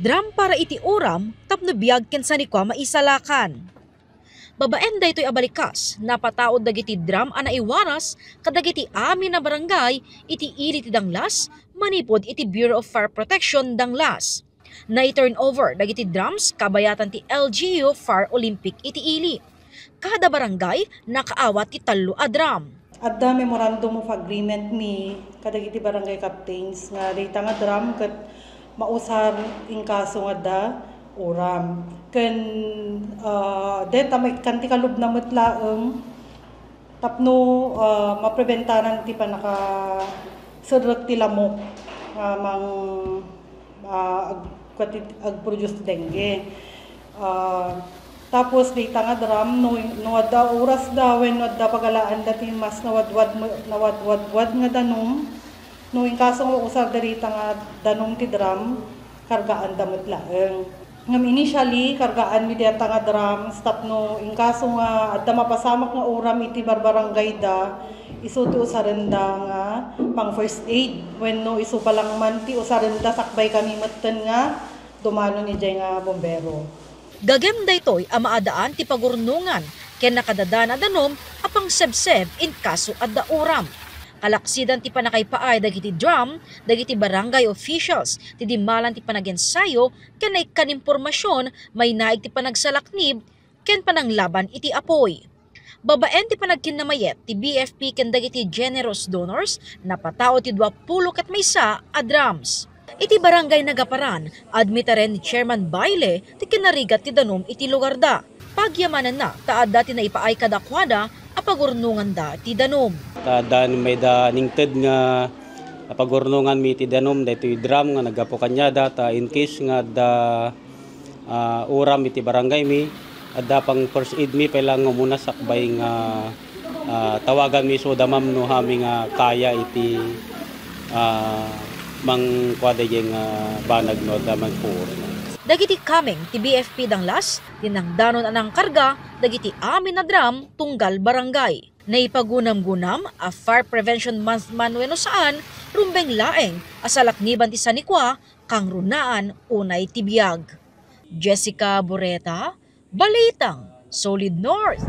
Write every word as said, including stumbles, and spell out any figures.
Drum para iti uram tapno biag ken sanikua maisalakan. Babaen daytoy a balikas, napataud dagiti drum a naiwaras kadagiti amin a barangay iti ili ti Danglas manipud iti Bureau of Fire Protection, Danglas. Nai-turnover dagiti drums kabayatan ti L G U Fire Olympic iti ili. Kada barangay nakaawat ti tallo a drum. Adda memorandum of agreement mi kadagiti barangay captains nga dayta nga drum ket mausar in kaso nga adda uram. Ken, ah, deta maikkan ti kalubna met laeng tapno, ah, mapreventanan ti pannakaserrek ti lamok nga mang-, ah, ag-, kuan ti, ag-produce ti dengue. Ah, tapos dayta nga drum, no, no adda orasda wenno adda pagalaanda ti mas nawadwad, nawadwadwad nga danum, no in kaso nga mausarda dayta nga danum ti drum, kargaanda met laeng. Ngem initially, kargaanmi dayta nga drums tapno in kaso nga adda mapasamak nga uram iti barbarangayda, isu ti usarenda nga pang first aid wenno isu pa lang man ti usarenda sakbay kami metten nga dumanon idiay nga bombero. Gagem daytoy a maadaan ti pagurnongan ken nakadadanan a danum a pangsebseb in kaso adda uram. Kalaksidan ti pannakaipaay dagiti drum dagiti barangay officials ti dimmalan ti panagensayo ken naikkan impormasion mainaig ti panagsalaknib ken pananglaban iti apoy. Babaen ti panagkinnamayet ti B F P ken dagiti generous donors, napataud ti duapulo ket maysa a drums. Iti barangay Nagaparan, admitaren ni Chairman Baile ti kinarigat ti danum iti lugarda. Pagyamananna ta adda ti naipaay kadakuada a pagurnonganda ti danum. Ta adda mayda nangted nga pagurnonganmi iti danum daytoy drum nga naggapu kaniada, ta in case nga adda, ah, uram iti barangaymi, adda pang first aid mi pay lang umuna sakbay nga, ah, tawaganmi isuda, ma'am, no hami nga kaya iti, ah, mangkuada idiay nga banag no adda mangpuor. Dagiti kameng ti B F P Danglas ti nangdanon a nangkarga dagiti amin a drum tunggal barangay. Naipagunamgunam a Fire Prevention Month man wenno saan, rumbeng laeng a salakniban ti sanikua, kangrunaan unay ti biag. Jessica Boreta, Balitang Solid North.